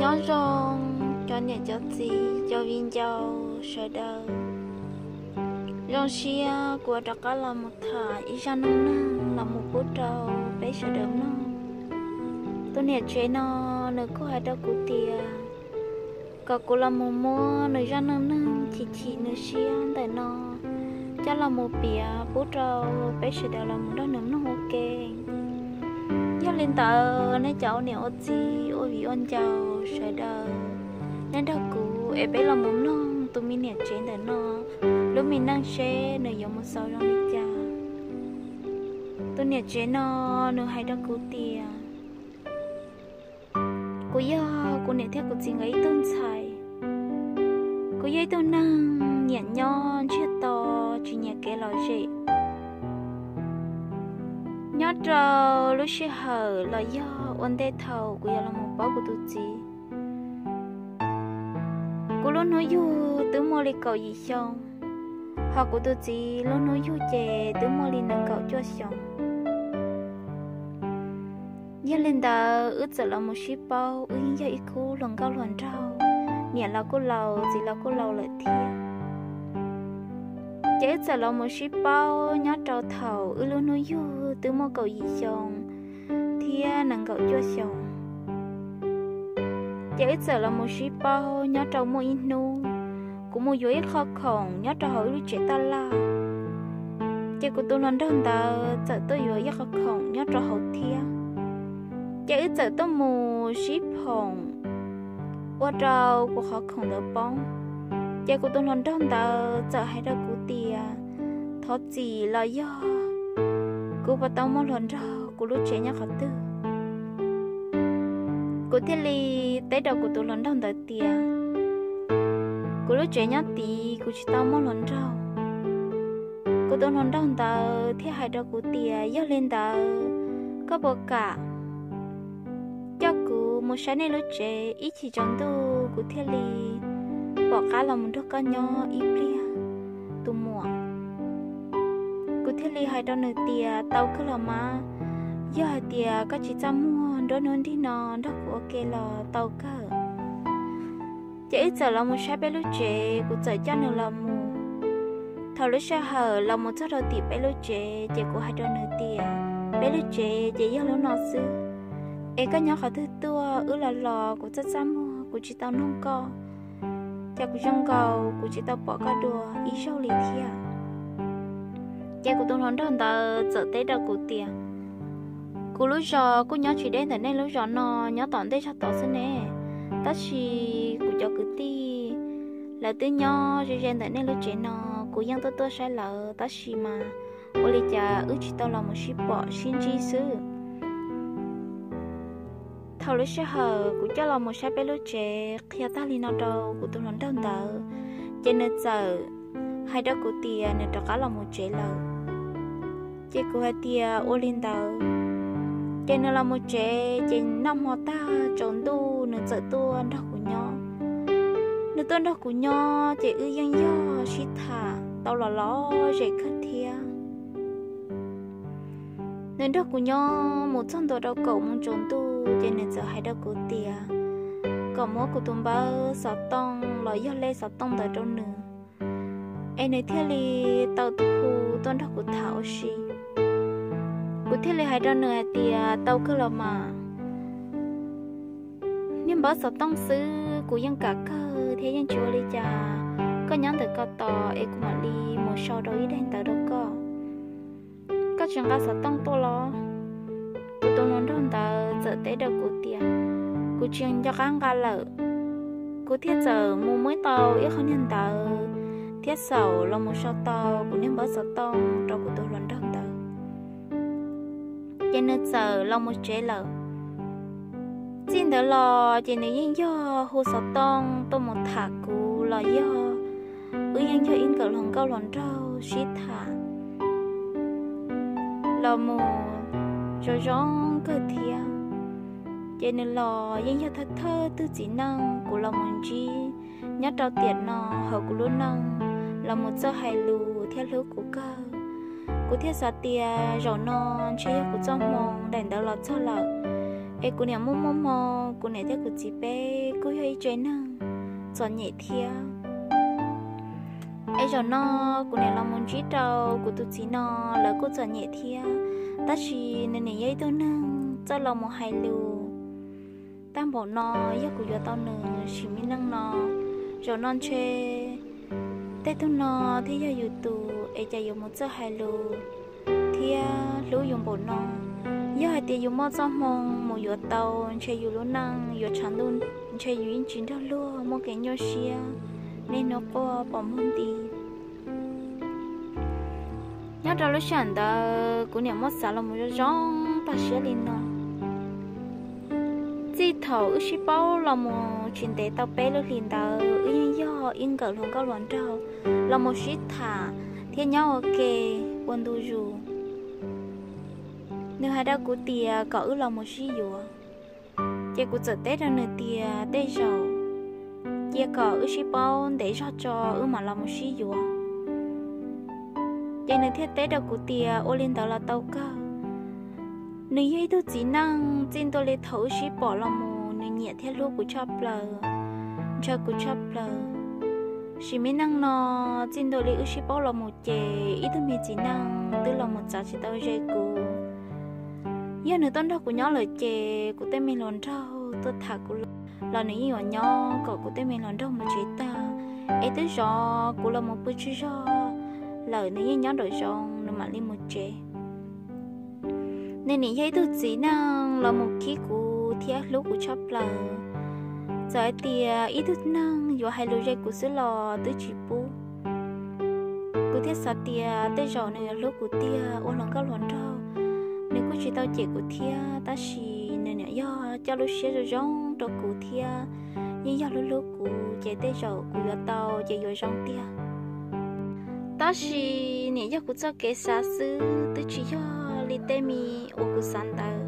Nyob zoo cov niam cov txiv cov viv ncaus sawv daws. Zoo siab kuv rov qab los mus tham ib zaj neej neeg los mus pub rau peb sawv daws mloog. Tus niam tsev no nws kuj hais rau kuv tias kom kuv los mus muab nws zaj neej neeg chim chim nws siab ntawm no coj los mus piav pub rau peb sawv daws los mus nrog nws mloog ua ke. Yog li ntawd nej cov ua niam ua txiv ua viv ua ncaus sawv daws, nej nrog kuv es peb los mus mloog tus me niam tsev ntawm no lub me neej seb nws yuav mus xaus zoo li cas. Tus niam tsev no nws hais rau kuv tias, kuv yog kuv niam thiab kuv txiv nkawd ib tug ntxhais. Kuv yog ib tug neeg nyiam nyob ntsiag to, tsis nyiam kev lom zem. Nyob rau lub sij hawm los yog ua ntej thaum kuv yuav los mus paub kuv tus txiv, kuv lub hnub yug twb muaj li kaum yim xyoo, hos kuv tus txiv lub hnub yug ces twb muaj li nees nkaum cuaj xyoos. Yog li ntawd wb txawm los mus sib paub, wb yeej yog ib khub hluas nkauj hluas nraug, niam los kuj laus txiv los kuj laus lawm thiab. Ces wb txawm los mus sib paub nyob rau thaum wb lub hnub yug twb muaj kaum yim xyoo thiab nees nkaum cuaj xyoos. Ces wb txawm los mus sib paub nyob rau muaj ib hnub, kuv mus yuav ib qho khoom nyob rau hauv wb lub tsev taj laj. Ces kuv tus hluas nraug ntawd txawm tuaj yuav ib qho khoom nyob rau hauv thiab. Ces wb txawm tuaj mus sib phoom ua rau kuv qhov khoom ntawd poob. Ces kuv tus hluas nraug ntawd txawm hais rau kuv tias, thov txim los yog kuv puas tau muaj hluas nraug, kuv lub tsev nyob qhov twg? Kuv thiaj li teb rau kuv tus hluas nraug ntawd tias, kuv lub tsev nyob tid, kuv tsis tau muaj hluas nraug. Kuv tus hluas nraug ntawd thiaj hais rau kuv tias, yog li ntawd koj puas kam coj kuv mus saib nej lub tsev ib chim tsaus ntuj, kuv thiaj li pom qab los mus nrog koj nyob ib pliag tus muam. Kuv thiaj li hais rau nws tias, tau kawg los mas, yog hais tias koj tsis txaj muag nruab hnub nrig no nrog kuv ua ke los tau kawg. Ces wb txawm los mus saib peb lub tsev, kuv txawm coj nws los mus. Thaum lub sij hawm los mus txog rau tim peb lub tsev ces kuv hais rau nws tias, peb lub tsev ces yog lub no xwb, es koj nyob qhov twg tuaj wb los los kuv txaj txaj muag kuv tsis tau noog koj, ces kuv zoo nkaus kuv tsis tau pom koj dua ib zaug li thiab. Ces kuv tus hluas nraug ntawd txawm teb rau kuv tias, kuv lub zos kuj nyob tsis deb ntawm nej lub zos no, nyob tom ntej zog tod xwb ne, tab sis kuv cov kwv tij lawv twb nyob ze ze ntawm nej lub tsev no, kuv yeej tuaj tuaj saib lawv tab sis mas ua li cas wb tsis tau los mus sib pom sib ntsib xwb. Thaum lub sij hawm kuv coj los mus saib peb lub tsev qhia tag li no rau kuv tus hluas nraug ntawd, ces nws txawm hais rau kuv tias nws rov qab los mus tsev lawm. Ces kuv hais tias ua li ntawd. Ces nws los mus tsev, ces noj hmo tag tsaus ntuj nws txawm tuaj nrog kuv nyob. Nws tuaj nrog kuv nyob ces wb yeej yog sib tham tau los lom zem kawg thiab. Nws nrog kuv nyob mus txog ntua rau kaum moos tsaus ntuj ces nws txawm hais rau kuv tias kom muab kuv tus npawb xov tooj los yog lej xov tooj ntawd rau nws, es nws thiaj li tau tus hu tuaj nrog kuv tham ua si. Kuv thiaj li hais rau nws hais tias, tau kawg los mas, niag npawb xov tooj xwb kuv yeej kam kawg thiab yeej tsis ua li cas. Koj nyob ntawm ko tos es kuv mam li mus sau rau ib daim ntawv rau koj. Koj tsis nqa xov tooj tuaj los? Kuv tus hluas nraug ntawd txawm teb rau kuv tias, kuv tsis nco qab nqa lawm. Kuv thiaj txawm mus muab tau ib qho niag ntawv thiab xaum los mus sau tau kuv niag npawb xov tooj rau kuv tus hluas nraug ntawd. Ces nws txawm los mus tsev lawm. Txij ntawd los ces nws yeej yog hu xov tooj tuaj mus tham kuv los yog wb yeej yog ib nkawm hluas nkauj hluas nraug sib tham los mus zoo zoo kawg thiab. Ces nws los yeej yog thawj thawj tug txiv neej kuv los mus ntsib nyob rau tiam no hauv kuv lub neej los mus txawj hais lus thiab hlub kuv kawg. Kuv thiaj xav tias zaum no ntshe yog kuv txoj hmoo daim ntawv los txog lawm. Es kuv niam muaj muaj hmoo, kuv niam thiab kuv txiv peb kuj yog ib tsev neeg txom nyem thiab. Es zaum no kuv niam los mus ntsib rau kuv tus txiv no, lawv kuj txom nyem thiab, tab sis nws niam yog ib tug neeg txawj los mus hais lus. Tag npaum no yog kuv yuav tau nws sim me neej no, zaum no ntshe tej tug no thiaj yog yus tus es cas yuav mus txawj hais lus thiab hlub yus npaum no. Yog hais tias yus muaj txoj hmoo mus yuav tau, ntshe yus lub neej yuav tshav ntuj, ntshe yus yeej tsis nrog luag muaj kev nyuaj siab niaj hnub quaj pom muag nti. Nyob rau lub sij hawm ntawd kuv niam muab xav los mus zoo zoo tag siab li no. Txij thaum wb sib paub los mus tsis ntev tau peb lub hlis ntawd, wb yeej yog ib nkawm hluas nkauj hluas nraug los mus sib tham thiab nyob ua ke ua ntu zus. Nws hais rau kuv tias kom wb los mus sib yuav, ces kuv txawm teb rau nws tias tej zaum cia kom wb sib paub ntev zog tso wb mam los mus sib yuav. Ces nws thiaj teb rau kuv tias ua li ntawd los tau kawg. Nws yog ib tug txiv neej txij ntua li thaum wb sib pom los mus nws nyiam thiab hlub kuv tshaj plaws, ntshaw kuv tshaj plaws. Sim me neej no txij ntua li wb sib paub los mus ces ib tug me txiv neej twb los mus txav tsis tau ze kuv. Yog nws tuaj nrog kuv nyob lawm ces kuv tej me hluas nraug tuaj tham kuv los nws yeej yuav nyob kom kuv tej me hluas nraug mus tsev tag, es twb zov kuv los mus pw tsawg zog lawm nws yeej nyob nraum zoov nws mam li mus tsev. Nws nim yog ib tug txiv neej los mus khib kuv thiab hlub kuv tshaj plaws. Txawm hais tias ib tug neeg yuav hais lus ze kuv xwb los twb tsis pub. Kuv thiaj xav tias tej zaum nws yuav hlub kuv tiag ua hluas nkauj hluas nraug, nws kuj tsis tau cem kuv thiab, tab sis nws nim yog coj lub siab zoo zoo rau kuv thiab yeej yog hlub hlub kuv, ces tej zaum kuv yuav tau ces yuav zoo tiag. Tab sis nim yog kuv txoj kev xav xwb twb tsis yog li tej me uas kuv xav ntawd.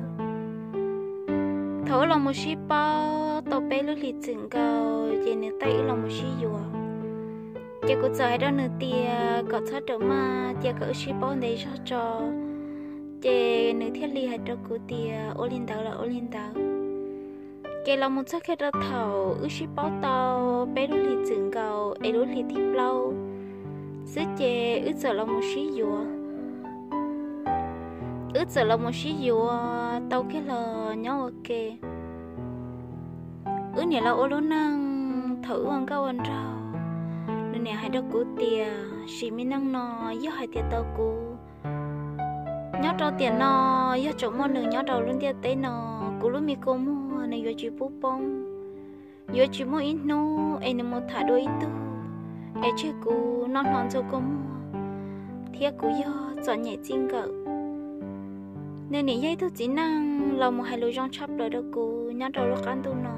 Thaum wb los mus sib paub tau peb lub hlis txwm nkaus ces nws taij wb los mus sib yuav. Ces kuv txawm hais rau nws tias kom txhob rawm maj, cia kom wb sib paub ntev zog tso. Ces nws thiaj li hais rau kuv tias ua li ntawd los ua li ntawd. Ces los mus txog kiag rau thaum wb sib paub tau peb lub hlis txwm nkaus es lub hlis thib plaub xwb ces wb txawm los mus sib yuav. Wb txawm los mus sib yuav tau kiag los nyob ua ke. Wb niam los ua lub neej thaum wb ua nkauj ua nraug, nws niam hais rau kuv tias sim me neej no yog hais tias tau kuv nyob rau tiam no, yog tseem muaj nws nyob rau lub ntiaj teb no, kuv lub me kua muag nws yuav tsis pub poob. Yuav tsis muaj ib hnub es nws mus tham dua ib tug es tseg kuv noj hno ntxuag kua muag thiab kuv yog txom nyem txij nkawm. Nws nim yog ib tug txiv neej los mus hais lus zoo tshaj plaws rau kuv nyob rau lub qab ntuj no.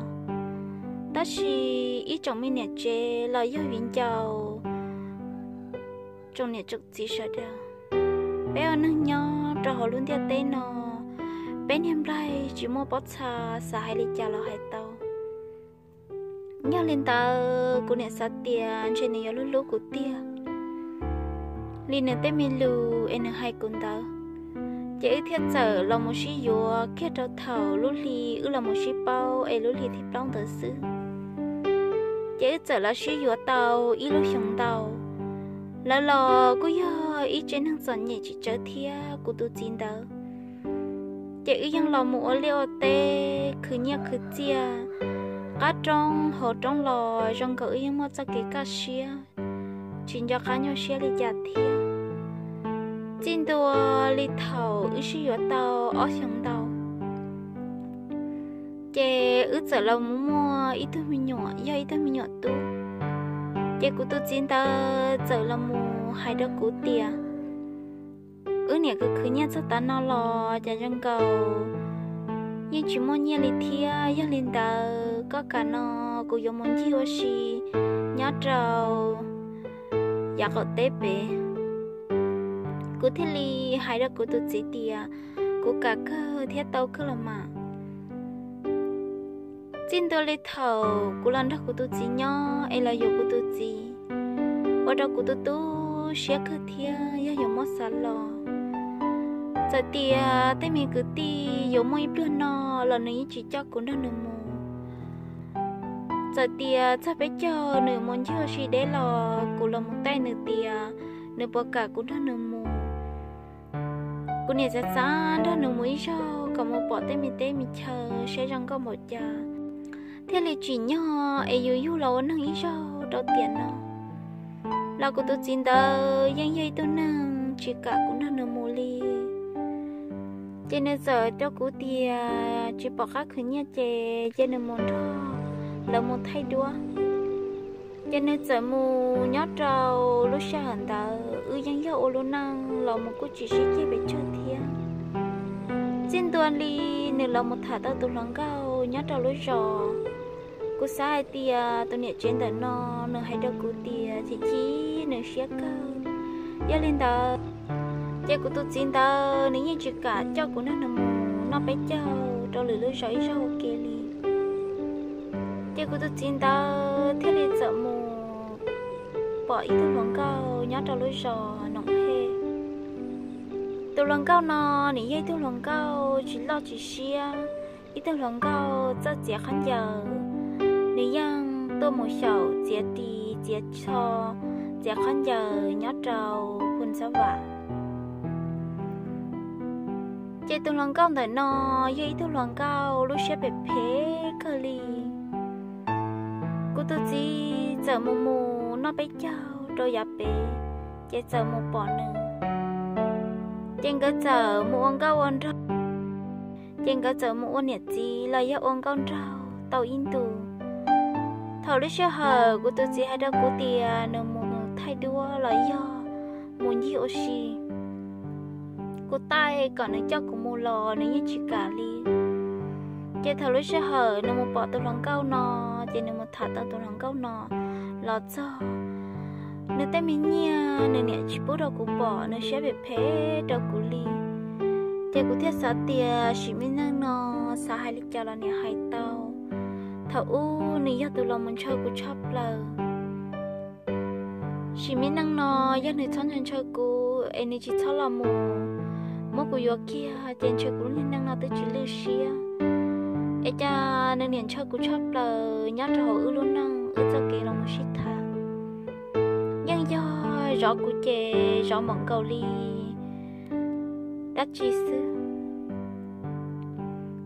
Tab sis ib tsoom me niam tsev los yog viv ncaus, tsoom niam tsoom txiv sawv daws, peb ua neeg nyob rau hauv lub ntiaj teb no, peb niag nplaig tsis muaj pob txha, xav hais li cas los hais tau. Yog li ntawd kuv niam xav tias ntshe nws yuav hlub hlub kuv tiag li nws tej me lus es nws hais kuv ntawd. Ces wb thiaj txawm los mus sib yuav kiag rau thaum lub hli wb los mus sib paub es lub hli thib plaub ntawd xwb. Ces wb txawm los sib yuav tau ib lub xyoos ntau. Lawv los kuj yog ib tsev neeg txom nyem tsis tsawg thiab kuv tus txiv ntawd. Ces wb yeej los mus ua liaj ua teb khwv nyiaj khwv txiaj, qab roob hauv roob los zoo nkaus wb yeej muaj txoj kev kaj siab, tsis nco qab nyuaj siab li cas thiab. Txij ntua li thaum wb sib yuav tau ob xyoos ntau, ces wb txawm los mus muaj ib tug me nyuam, yog ib tug me nyuam tub. Ces kuv tus txiv ntawd txawm los mus hais rau kuv tias, wb niam khwv khwv nyiaj txog tav no los cas zoo nkaus yeej tsis muaj nyiaj li thiab, yog li ntawd koj kam no kuv yuav mus ncig ua si nyob rau yav qaum teb pem. Kuv thiaj li hais rau kuv tus txiv tias, kuv kam kawg thiab tau kawg los mas. Txij ntua li thaum kuv los nrog kuv tus txiv nyob es los yuav kuv tus txiv, ua rau kuv tu tu siab kawg thiab yog yuav muab xav los. Txawm tias tej me kwv tij yuav muaj ib pluag no los nws yeej tsis coj kuv nrog nws mus. Txawm tias txog peb caug nws mus ncig ua si deb los kuv los mus taij nws tias nws puas kam kuv nrog nws mus. Kuv niam xav xav nrog nws mus ib zaug kom mus pom tej me teb me chaw saib zoo nkauj npaum cas, thiaj li tsim nyog es yus yug los ua neeg ib zaug rau tiam no. Los kuv tus txiv ntawd yeej yog ib tug neeg tsis kam kuv nrog nws mus li. Ces nws txawm rau kuv tias tsis pom qab khwv nyiaj ces cia nws mus nrog lawv mus thaij duab. Ces nws txawm mus nyob rau lub sij hawm ntawd wb yeej yog ua lub neej los mus kuj tsis sib ceg pes tsawg thiab. Txij ntua li nws los mus tham tau tus hluas nkauj nyob rau lub zos. Kuv xav hais tias tus niam tsev ntawm no nws hais rau kuv tias chim chim nws siab kawg. Yog li ntawd, ces kuv tus txiv ntawd nws yeej tsis kam coj kuv nrog nws mus noj peb caug rau lwm lub zos ib zaug ua ke li. Ces kuv tus txiv ntawd thiaj li txawm mus pom ib tug hluas nkauj nyob rau lub zos Noom Hej. Tus hluas nkauj no nws yog ib tug hluas nkauj tsis loj tsis siab, ib tug hluas nkauj txawj txiav khaub ncaws. Nws yeej tuaj mus xyaum txiav ris txiav tsho, txiav khaub ncaws nyob rau Phu Ntxab Vam. Ces tus hluas nkauj ntawm no yog ib tug hluas nkauj lub siab phem phem kawg li. Kuv tus txiv txawm mus mus noj peb caug rau yav pem, ces txawm mus pom nws. Ces nkawd txawm mus ua nkauj ua nraug, ces nkawd txawm mus ua niam txiv los yog ua nkauj nraug tau ib ntus. Thaum lub sij hawm kuv tus txiv hais rau kuv tias nws mus thaij duab los yog mus ncig ua si, kuv taij kom nws coj kuv mus los nws yeej tsis kam li. Ces thaum lub sij hawm nws mus pom tus hluas nkauj no, ces nws mus tham tau tus hluas nkauj no los txog, nws tej me nyiaj nws niam tsis pub rau kuv pom, nws siab phem phem rau kuv li. Ces kuv thiaj xav tias sim me neej no xav hais li cas los niam hais tau. Thaum ub nws yog tus los mus ntshaw kuv tshaj plaws. Sim me neej no yog nws txhob ntshaw ntshaw kuv es nws tsis txhob los mus muab kuv yuav kiag ces ntshe kuv lub niag neej no twb tsis lwj siab. Es cas nws niam ntshaw kuv tshaj plaws nyob rau hauv wb lub neej wb txoj kev los mus sib tham. Yeej yog zov kuv ces zov npaum nkaus li dab tsi xwb.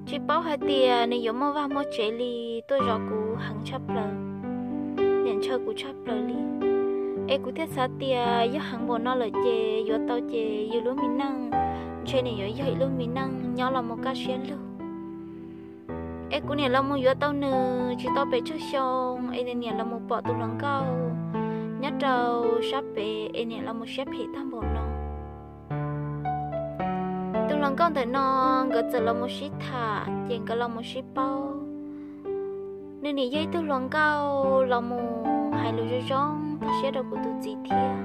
Tsis paub hais tias nws yuav muaj vaj muaj tsev li tuaj zov kuv heev tshaj plaws, niam ntshaw kuv tshaj plaws li. Es kuv thiaj xav tias yog heev npaum no lawm ces yuav tau ces yus lub me neej ntshe nws yuav yog ib lub me neej nyob los mus kaj siab lug. Es kuv niam los mus yuav tau nws tsis tau pes tsawg xyoo es nws niam los mus pom tus hluas nkauj nyob rau sab pem es niam los mus siab phem tag npaum no. Tus hluas nkauj ntawm no nkawd txawm los mus sib tham ces nkawd los mus sib paub. Nws niam yog ib tug hluas nkauj los mus hais lus zoo zoo tag siab rau kuv tus txiv thiab.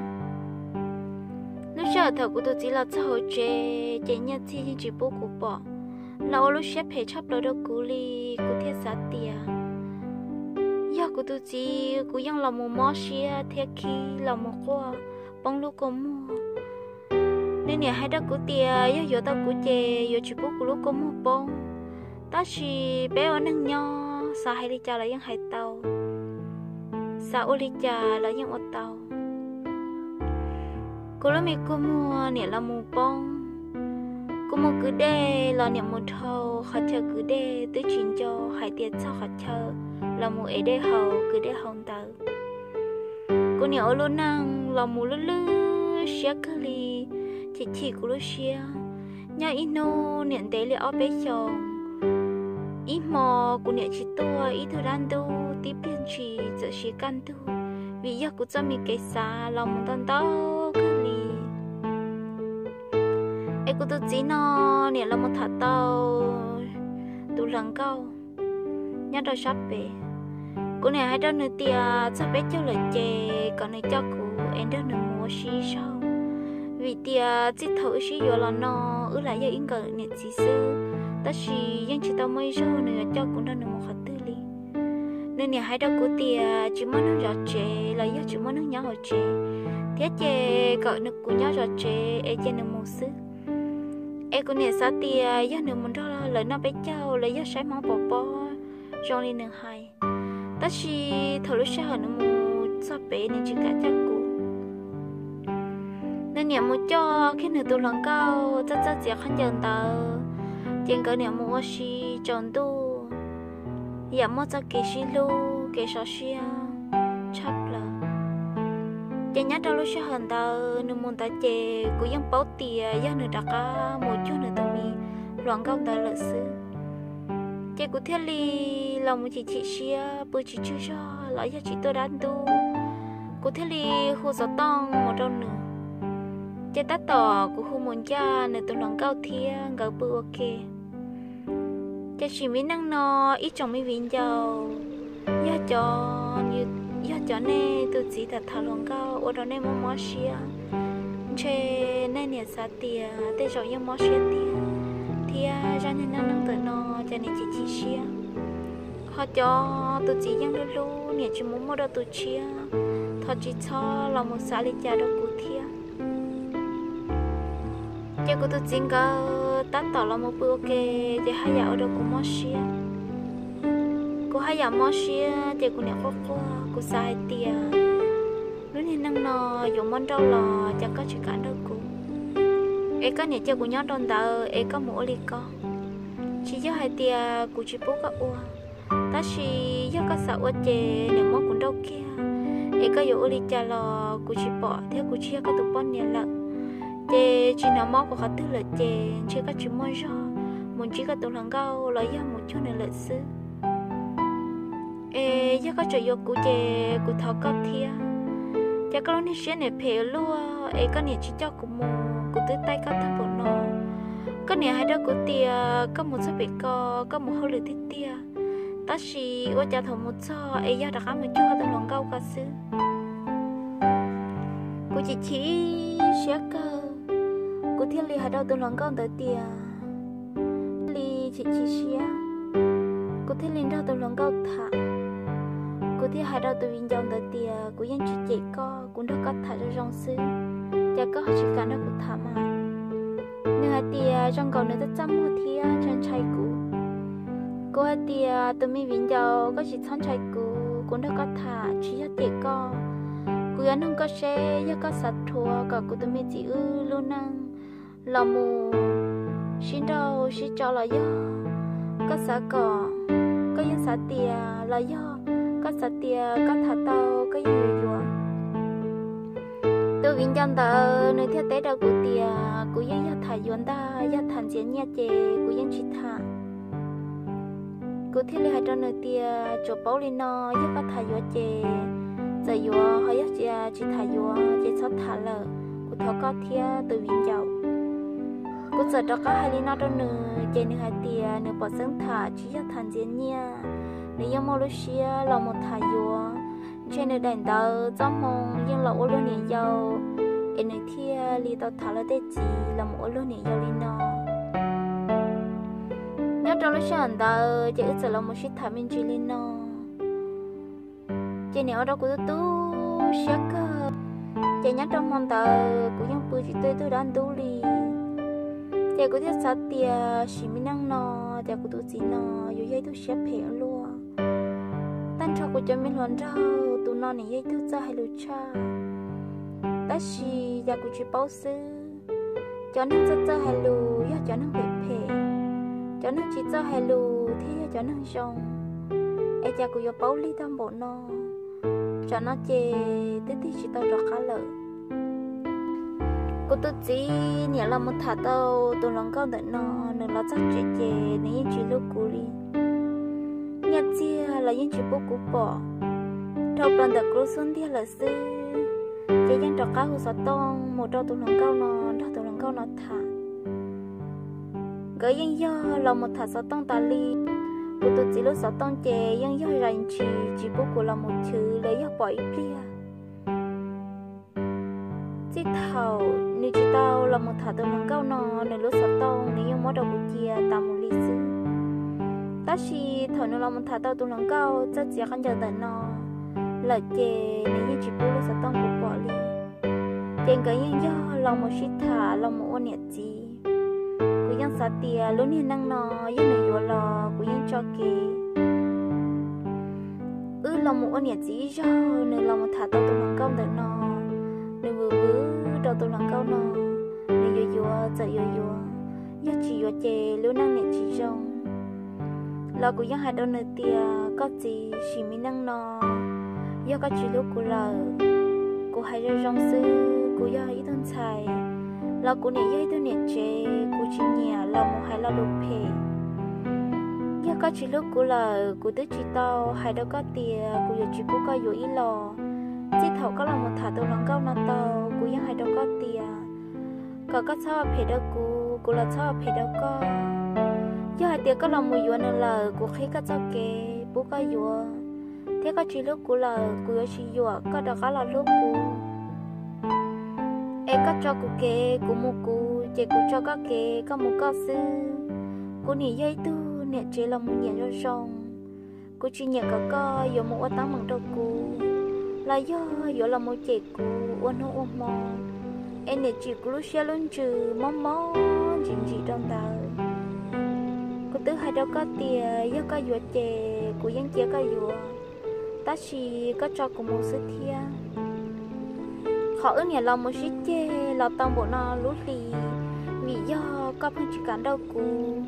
Lub sij hawm thaum kuv tus txiv los txog hauv tsev ces nyiaj txiag yeej tsis pub kuv pom, los ua lub siab phem tshaj plaws rau kuv li. Kuv thiaj xav tias yog kuv tus txiv kuv yeej los mus mob siab thiab khib los mus quaj poob lub kua muag. Nws niam hais rau kuv tias yog yuav tau kuv ces yuav tsis pub kuv lub kua muag poob. Tab sis peb ua neeg nyob xav hais li cas los yeej hais tau, xav ua li cas los yeej ua tau. Kuv lub me kua muag niam los mus poob, kuv mus kwv dej los niam mus dhau qhov chaw kwv dej twb tsis nco hais tias txog qhov chaw los mus ev dej haus kwv dej haus ntawd. Kuv niam ua lub neej los mus lwj lwj siab kawg li, chim chim kuv lub siab. Nyob ib hnub niam ntev li ob peb xyoos, ib hmo kuv niam tsis tuaj, ib tug dab ntub tib pliag ntshis txawm siv kaj ntug, vim yog kuv txoj me kev xav los mus ntau ntau kawg li. Es kuv tus txiv no niam los mus tham tau tus hluas nkauj nyob rau sab pem. Kuv niam hais rau nws tias txog peb caug lawm ces kom nws coj kuv es nrog nws mus ua si ib zaug, vim tias txij thaum wb sib yuav los no wb lam yog ib nkawm niam txiv xwb, tab sis yeej tsis tau muaj ib zaug nws yuav coj kuv nrog nws mus qhov twg li. Nws niam hais rau kuv tias tsis muaj neeg zov tsev los yog tsis muaj neeg nyob hauv tsev, thiab ces kom nws kuv nyob zov tsev es cia nws mus xwb. Es kuv niam xav tias yog nws mus nrog lawv noj peb caug los yog saib Hmoob pov pob zoo li nws hais. Tab sis thaum lub sij hawm nws mus txog pem nws tsis kam coj kuv. Nws niam mus coj kiag nws tus hluas nkauj txawj txawj txiav khaub ncaws ntawd, ces nkawd niam mus ua si tsaus ntuj, yam muaj txoj kev sib hlub kev sov siab tshaj plaws. Ces nyob rau lub sij hawm ntawd nws mus ntawd ces kuv yeej paub tias yog nws rov qab mus cuag nws tus me hluas nkauj ntawd lawm xwb. Ces kuv thiaj li los mus chim chim siab pw tsis tswg zog los yog tsis tuaj dab ntub, kuv thiaj li hu xov tooj mus rau nws. Ces tab tom kuv hu mus ncaj nws tus hluas nkauj thiab nkawd pw ua ke. Ces sim me neej no ib tsoom me viv ncaus, yog cov, yog cov nej tus txiv tham tham hluas nkauj ua rau nej mob mob siab, ntshe nej niam xav tias tej zaum yeej mob siab tiag, thiab zaj neej neeg ntawm no ces niam chim chim siab. Ho cov tus txiv yeej hlub hlub niam tsis mus muaj rau tus tshiab, thov tsis txhob los mus xav li cas rau kuv thiab. Ces kuv tus txiv nkawd tab tom los mus pw ua ke, ces haj yam ua rau kuv mob siab. Kuv haj yam mob siab ces kuv niam quaj quaj, kuv xav hais tias lub niag neej no yuav muab nrauj los cas koj tsis kam nrauj kuv, es koj niam cia kuv nyob rau ntawd es koj mus ua li ko. Tsis yog hais tias kuv tsis pub koj ua, tab sis yog koj xav ua ces niam muab kuv nrauj kiag, es koj yuav ua li cas los kuv tsis pom thiab kuv tsis yog koj tus poj niam lawm. Ces tsis hnov mob kuv qhov twg lawm ces ntshe koj tsis muaj zog mus ntsib koj tus hluas nkauj los yog mus cuag nws lawm xwb. Es yog koj tseem yuav kuv ces kuv thov koj thiab. Ces koj lub niag siab niam phem ua luaj es koj niam tsis coj kuv mus, kuv twb taij koj tag npaum no. Koj niam hais rau kuv tias koj mus txog pem ko, koj mus hauj lwm tiag tiag, tab sis ua cas thaum mus txog es yog rov qab mus cuag koj tus hluas nkauj ko xwb. Kuv chim chim siab kawg, kuv thiaj li hais rau tus hluas nkauj ntawd tias, thiaj li chim chim siab, kuv thiaj li nrog tus hluas nkauj tham. Kuv thiaj hais rau tus viv ncaus ntawd tias kuv yeej tsis cem koj, kuv nrog koj tham zoo zoo xwb, cas koj ho tsis kam nrog kuv tham mas? Nws hais tias zoo nkaus nws txaj txaj muag thiab ntshai ntshai kuv. Kuv hais tias tus me viv ncaus, koj tsis txhob ntshai kuv, kuv nrog koj tham tsis yog cem koj. Kuv yuav nug koj seb yog koj xav rhuav kom kuv tus me txiv wb lub neej los mus sib nrauj sib tso los yog koj xav kom, koj yeej xav tias los yog koj xav tias koj tham tau koj yeej yuav yuav. Tus viv ncaus ntawd nws thiaj teb rau kuv tias kuv yeej yog tham yuav ntag, yog tham ntxias nyiaj ces kuv yeej tsis tham. Kuv thiaj li hais rau nws tias tsuas paub li no, yog koj tham yuav ces txawm yuav, ho yog tias tsis tham yuav ces txhob tham lawm, kuv thov koj thiab tus viv ncaus. Kuv txawm rov qab hais li no rau nws ces nws hais tias nws pom xeeb tham tsis yog tham ntxias nyiaj, nws yeej muaj lub siab los mus tham yuav. Ntshe nws daim ntawv txoj hmoo yeej los ua luag niam yau, es nws thiaj li tau tham luag tej txiv los mus ua luag niam yau li no. Nyob rau lub sij hawm ntawd ces wb txawm los mus sib tham me ntsis li no, ces niam ua rau kuv tu tu siab kawg. Ces nyob rau hmo ntawd kuv yeej pw tsis tau ib tug dab ntub li. Ces kuv thiaj xav tias sim me neej no, ces kuv tus txiv no yuav yog ib tug siab phem ua luaj. Tag nrho kuv cov me hluas nraug, tus no nws yog ib tug txawj hais lus tshaj, tab sis yam kuv tsis paub xwb. Cov neeg txawj txawj hais lus yog cov neeg phem phem, cov neeg tsis txawj hais lus thiaj yog cov neeg zoo. Es cas kuv yuav paub lig tag npaum no, tsam no ces twb tig tsis tau rov qab lawm. Kuv tus txiv niam los mus tham tau tus hluas nkauj ntawm no, nws los txog tsev ces nws yeej tsis hlub kuv li. Nyiaj txiag los yeej tsis pub kuv pom, dhau plaws ntawm kuv lub xub ntiag lawm xwb. Ces yeej rov qab hu xov tooj mus rau tus hluas nkauj no, nrog tus hluas nkauj no tham. Nkawd yeej yog los mus tham xov tooj tas li. Kuv tus txiv lub xov tooj ces yeej yog zais ntshis tsis pub kuv los mus chwv los yog pom ib pliag. Txij thaum nws tsis tau los mus tham tus hluas nkauj no, nws lub xov tooj nws yeej muab rau kuv cia tas mus li xwb. Tab sis thaum nws los mus tham tau tus hluas nkauj txawj txiav khaub ncaws ntawm no lawm ces nws yeej tsis pub lub xov tooj kuv pom li. Ces nkawd yeej yog los mus sib tham los mus ua niam txiv. Yeej xav tias lub niag neej no yog nws yuav los kuv yeej tso kev. Wb los mus ua niam txiv ib zaug, nws los mus tham tau tus hluas nkauj ntawm no, nws vwm vwm rau tus hluas nkauj no, nws yuav yuav txawm yuav yuav, yog tsis yuav ces lub neej niam tsis zoo. Los kuv yeej hais rau nws tias koj txiv, sim me neej no yog koj tsis hlub kuv lawm, kuv hais zoo zoo xwb, kuv yog ib tug ntxhais, los kuv niam yog ib tug niam tsev, kuv tsis nyiam los mus hais lo lus phem. Yog koj tsis hlub kuv lawm, kuv twb tsis tau hais rau koj tias kuv yuav tsis pub koj yuav ib los. Txij thaum koj los mus tham tus hluas nkauj no tau, kuv yeej hais rau koj tias kom koj txhob ua phem rau kuv, kuv los txhob ua phem rau koj. Yog hais tias koj los mus yuav nws lawm, kuv qhib koj txoj kev pub koj yuav, thiab koj tsis hlub kuv lawm, kuv yuav tsis yuam koj rov qab los hlub kuv. Es koj tso kuv kev kuv mus kuv, ces kuv tso koj kev koj mus koj xwb. Kuv niam yog ib tug niam tsev los mus nyiam zoo zoo, kuv tsis nyiam kom koj yuav mus ua teeb meem rau kuv, los yog yuav los mus cem kuv ua hnub ua hmo, es niam tsim kuv lub siab lub ntsws mob mob ntsim ntsim rau ntawd. Kuv twb hais rau koj tias yog koj yuav ces kuv yeej cia koj yuav, tab sis koj tso kuv mus xwb thiab. Qhov wb niam los mus sib ceg los tau npaum no lub hli, vim yog koj pheej tsis kam nrauj kuv,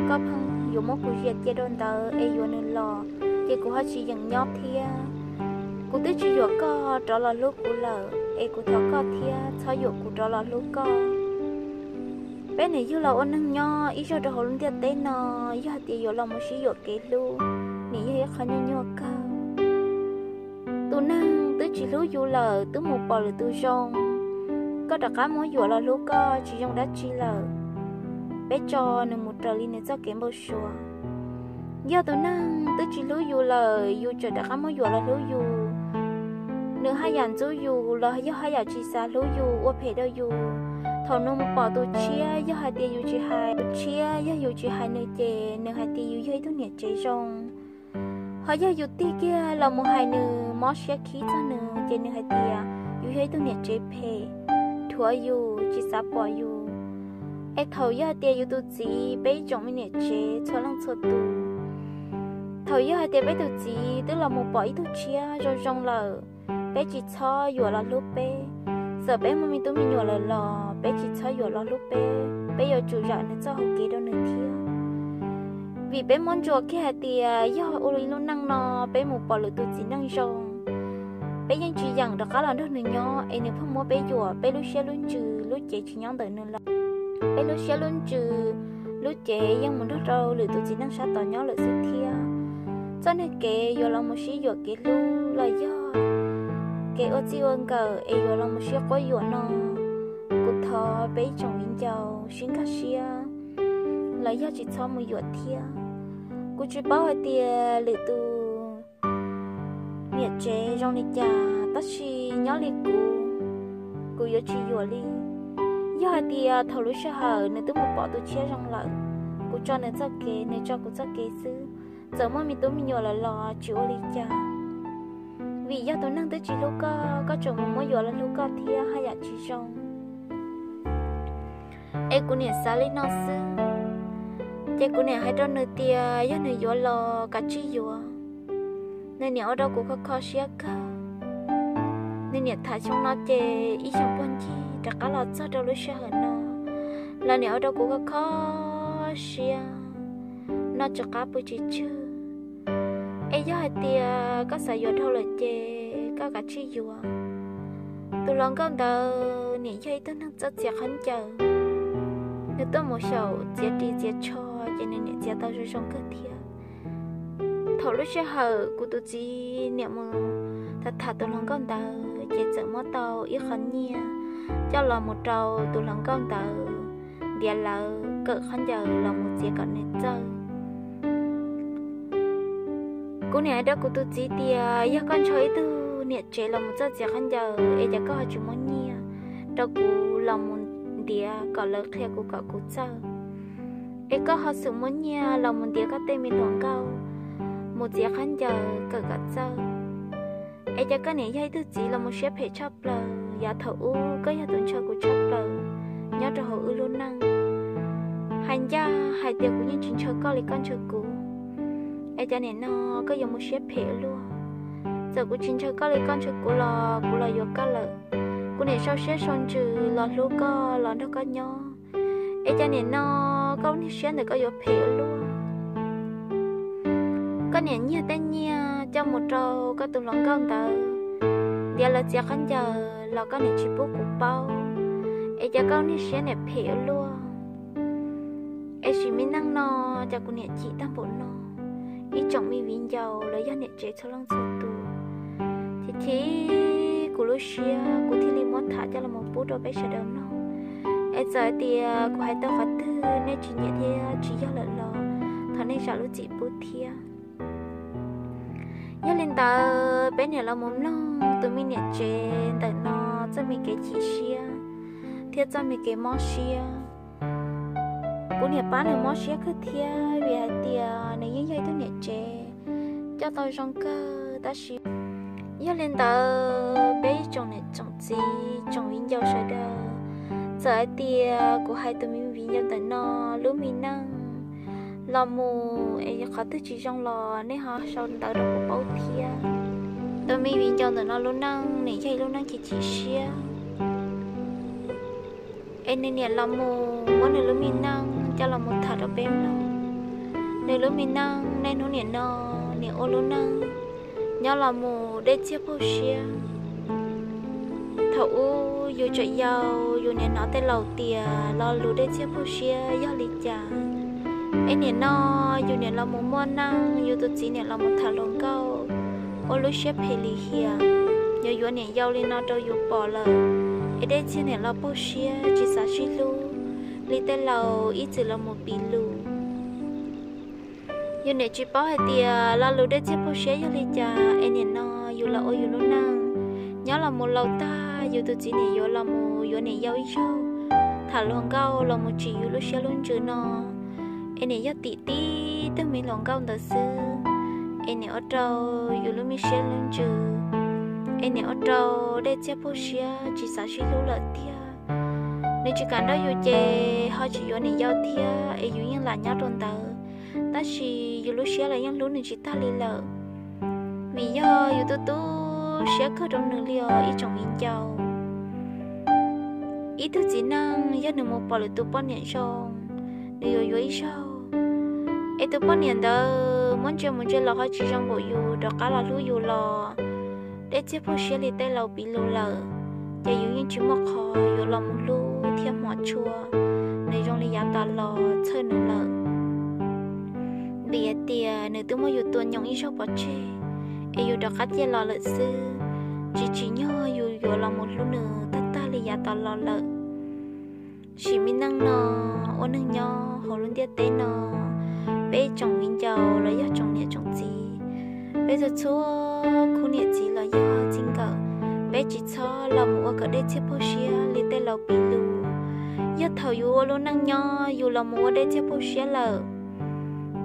koj pheej yuav muab kuv zias cia rau ntawd es yuav nws los, ces kuv ho tsis yeem nyob thiab. Kuv twb tsis yuam koj rov los hlub kuv lawm, es kuv thov koj thiab txhob yuam kuv rov los hlub koj. Peb niam yug los ua neeg nyob ib zaug rau hauv lub ntiaj teb no, yog hais tias yuav los mus sib yuam kev hlub, nim yog ib qho nyuaj nyuaj kawg. Tus neeg twb tsis hlub yus lawm twb mus pom lwm tus zoo, koj rov qab muab yuam los hlub koj tsis zoo dab tsi lawm. Peb tso nws mus raws li nws txoj kev npau suav. Yog tus neeg twb tsis hlub yus lawm yus tseem rov qab muab yuam los hlub yus, nws haj yam ntxub yus los yog haj yam tsis xav hlub yus ua phem rau yus. Thaum nws mus pom tus tshiab, yog hais tias yus tsis hais tus tshiab, yog yus tsis hais nws ces nws hais tias yus yog ib tug niam tsev zoo. Ho yog yus tig kiag los mus hais nws mob siab khib txog nws ces nws hais tias yus yog ib tug niam tsev phem, dhuav yus tsis xav pom yus. Es thaum yog hais tias yus tus txiv, peb ib tsoom me niam tsev txhua leej txhua tus, thaum yog hais tias peb tus txiv twb los mus pom ib tug tshiab zoo zoo lawm, peb tsis txhob yuam los hlub peb. Txawm peb muaj me tub me nyuam lawm los peb tsis txhob yuam los hlub peb, peb yuav tsum zam nws txoj hau kev rau nws thiab. Vim peb muab ntsuas kiag hais tias yog ua li lub neej no peb mus pom lwm tus txiv neej zoo, peb yeej tsis yeem rov qab los nrog nws nyob es nws pheej muab peb yuam, peb lub siab lub ntsws lub cev tsis nyob ntawm nws lawm. Peb lub siab lub ntsws lub cev yeej mus nrog rau lwm tus txiv neej sab tod nyob lawm xwb thiab. Txoj niag kev yuav los mus sib yuam kev hlub los yog kev ua txij ua nkawm es yuav los mus sib quab yuam no, kuv thov peb ib tsoom viv ncaus sib nkag siab los yog tsis txhob mus yuam thiab. Kuv tsis paub hais tias lwm tus niam tsev zoo li cas, tab sis nyob li kuv, kuv yuav tsis yuam li. Yog hais tias thaum lub sij hawm nws twb mus pom tus tshiab zoo lawm, kuv tso nws txoj kev, nws tso kuv txoj kev xwb. Txawm muaj me tub me nyuam lawm los tsis ua li cas, vim yog tus neeg twb tsis hlub koj, koj tseem mus muab yuam los hlub koj thiab haj yam tsis zoo. Es kuv niam xav li no xwb, ces kuv niam hais rau nws tias yog nws yuav los kav tsij yuav. Nws niam ua rau kuv kho kho siab kawg. Nws niam tham xyoo no ces ib xyoos puag ncig rov qab los txog rau lub sij hawm no, los niam ua rau kuv kho kho siab, noj tsis qab pw tsis tsawg. Es yog hais tias koj xav yuav dhau lawm ces koj kav tsij yuav. Tus hluas nkauj ntawd niam yog ib tug neeg txawj txiav khaub ncaws, nws tuaj mus xyaum txiav ris txiav tsho ces nws niam txiav tau zoo zoo kawg thiab. Thaum lub sij hawm kuv tus txiv niam mus tham tham tus hluas nkauj ntawd ces txawm muab tau ib qho nyiaj coj los mus rau tus hluas nkauj ntawd ntiav lawv kawm khaub ncaws los mus txiav kom nws txawj. Kuv niam hais rau kuv tus txiv tias yog koj ntshaw ib tug niam tsev los mus txawj txiav khaub ncaws es cas koj ho tsis muab nyiaj rau kuv los mus ntiav kom lawv qhia kuv kom kuv txawj, es koj ho xum muab nyiaj los mus ntiav koj tej me hluas nkauj mus txiav khaub ncaws kawm kom txawj. Es cas koj niam yog ib tug txiv los mus siab phem tshaj plaws, yav thaum ub koj yog tus ntshaw kuv tshaj plaws nyob rau hauv wb lub neej. Hais ncaj hais tias kuv yeej tsis ntshaw koj li koj ntshaw kuv, es cas nim no koj yuav mus siab phem ua luaj. Txawm kuv tsis ntshaw koj li koj ntshaw kuv los kuv los yuav koj lawm. Kuv niam sau siab sau ntsws los hlub koj los nrog koj nyob, es cas nim no koj lub niag siab ntawm koj yuav phem ua luaj. Koj niam nyiag tej nyiaj coj mus rau koj tus hluas nkauj ntawd, tiav lawv txiav khaub ncaws los koj niam tsis pub kuv paub, es cas koj lub niag siab niam phem ua luaj. Es sim me neej no cas kuv niam chim tag npaum no. Ib tsoom me viv ncaus los yog niam tsev txhua leej txhua tus, chim chim kuv lub siab, kuv thiaj li muab tham coj los pub rau peb sawv daws mloog. Es txawm hais tias kuv hais tau qhov twg nej tsis nyiam thiab tsis yog lawm los thov nej zam lub txim pub thiab. Yog li ntawd peb niam los mus mloog tus me niam tsev ntawm no txoj me kev chim siab thiab txoj me kev mob siab. Kuv niam pab nws mob siab kawg thiab vim hais tias nws yeej yog ib tug niam tsev coj tau zoo kawg tab sis. Yog li ntawd peb ib tsoom niam tsoom txiv tsoom viv ncaus sawv daws, txawm hais tias kuv hais tus me viv ncaus ntawm no lub me neej los mus es qhov twg tsis zoo los nej ho sau ntawv rau kuv paub thiab. Tus me viv ncaus ntawm no lub neej nws yog ib lub neej chim chim siab. Es nws niam los mus muab nws lub me neej coj los mus tham rau peb mloog. Nws lub me neej niaj hnub nim no nws ua lub neej nyob los mus dej txiag phooj siab. Thaum ub yus tseem yau yus niam hnov tej laus tias lo lus dej txiag phooj siab yog li cas. Es nim no yus niam los mus muaj neej, yus tus txiv niam los mus tham hluas nkauj ua lub siab phem lim hiam, yuav yuav niam yau li no rau yus pom lawm, es dej txiag niam los phooj siab tsis xav sib hlub li tej laus ib txwm los mus piv lus. Yus niam tsis paub hais tias lo lus dej txiag phooj siab yog li cas, es nim no yus los ua yus lub neej nyob los mus laus tag, yus tus txiv niam yuav los mus yuav niam yau ib zaug, tham hluas nkauj los mus tsim yus lub siab lub ntsws no, es niam yog tim tib tug me hluas nkauj ntawd xwb, es niam ua rau yus lub me siab lub ntsws, es niam ua rau dej txiag phooj siab tsis xav sib hlub lawm tiag. Nws tsis kam nrauj yus ces ho tsis yuav niam yau thiab es yus yeej lam nyob rau ntawd, tab sis yus lub siab los yeej hlub nws tsis tag li lawm, vim yog yus tu tu siab kawg rau nws li os ib tsoom viv ncaus. Ib tug txiv neej yog nws mus pom lwm tus poj niam zoo, nws yuav yuav ib zaug, es tus poj niam ntawd muab ntsia mus ntsia los ho tsis zoo npaum yus, rov qab los hlub yus los dej txiag phooj siab li tej laus piv lus lawm, ces yus yeej tsis muaj qhov yuav los mus hlub thiab hmov tshua nws zoo li yav tas los txhawj nws lawm. Vim hais tias nws twb muab yus tua nyoos ib zaug pov tseg, es yus rov qab ciaj los lawm xwb, tsis tsim nyog yus yuav los mus hlub nws tag tag li yav tas los lawm. Sim me neej no, ua neeg nyob hauv lub ntiaj teb no, peb tsoom viv ncaus los yog tsoom niam tsoom txiv, peb txhua txhua khub niam txiv los yog txij nkawm, peb tsis txhob los mus ua kom dej txiag phooj siab li tej laus piv lus. Yog thaum yus ua lub neej nyob yus los mus ua dej txiag phooj siab lawm,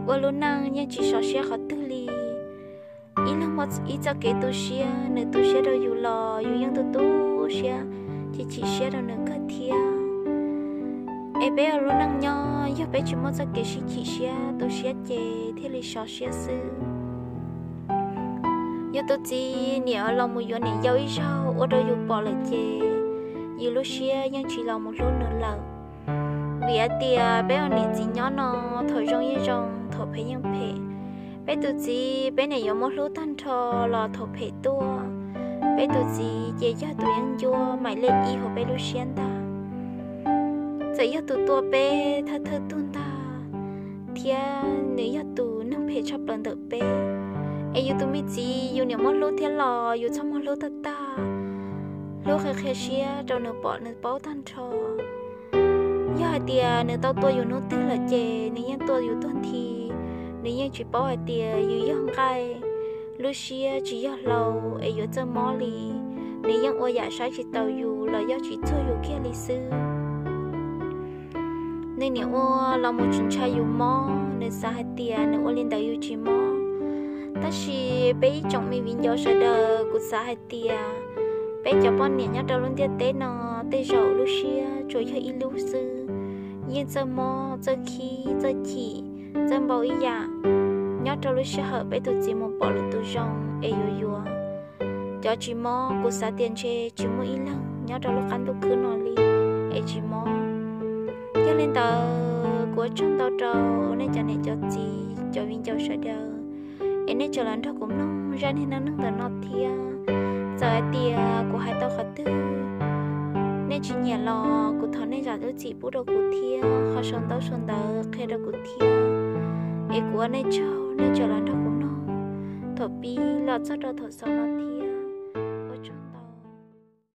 ua lub neej yeej tsis sov siab qhov twg li. Ib leeg muaj ib txoj kev tu siab, nws tu siab rau yus los yus yeej tu tu siab, chim chim siab rau nws kawg thiab. Es peb ua lub neej nyob yog peb tsis muaj txoj kev sib chim siab tu siab ces thiaj li sov siab xwb. Yus tus txiv niam los mus yuav niam yau ib zaug ua rau yus pom lawm ces yus lub siab yeej tsis los mus hlub nws lawm. Vim hais tias peb ua niam txiv nyob no, thaum zoo yeej zoo, thaum phem yeej phem. Peb tus txiv peb niam yuav muab hlub tag nrho los thaum phem tuaj, peb tus txiv ces yog tus yeeb ncuab mais lej ib hauv peb lub siab ntag. Txawm yog tus tua peb thawj thawj tug ntag, thiab nws yog tus neeg phem tshaj plaws ntawm peb, es yus tus me txiv yus niam muab hlub thiab los yus txhob muab hlub tag tag, hlub qhia qhia siab rau nws pom nws paub tag nrho. Yog hais tias nws tau tua yus hnub twg lawm ces nws yeej tua yus tuag nthi. Nws yeej tsis paub hais tias yus yog nqaij, lub siab tsis yog hlau es yuav txawj mob li. Nws yeej ua yam saib tsis taus yus los yog tsis txuag yus kiag li xwb. Nws niam ua los mus tsis ntshai yus mob, nws xav hais tias nws ua li ntawd yus tsis mob. Tab sis peb ib tsoom me viv ncaus sawv daws, kuv xav hais tias peb cov poj niam nyob rau lub ntiaj teb no, tej zaum lub siab tsuas yog ib lub xwb, yeej txawj mob, txawj khib, txawj chim, txawj npau ib yam. Nyob rau lub sij hawm peb tus txiv mus pom lwm tus zoo es yuav yuav. Cov tsis mob kuv xav tias ntshe tsis muaj ib leeg nyob rau lub qab ntuj khwb no li es tsis mob. Yog li ntawd kuv ua tsaug ntau rau nej cov niam cov txiv cov viv ncaus sawv daws, es nej tseem los nrog kuv mloog zaj neej neeg ntawm no thiab. Txawm hais tias kuv hais tau qhov twg nej tsis nyiam los kuv thov nej zam lub txim pub rau kuv thiab ho sau ntaub sau ntawv qhia rau kuv thiab. Es kuv ua nej tsaug nej tseem los nrog kuv mloog thaum pib los txog rau thaum xaus no thiab.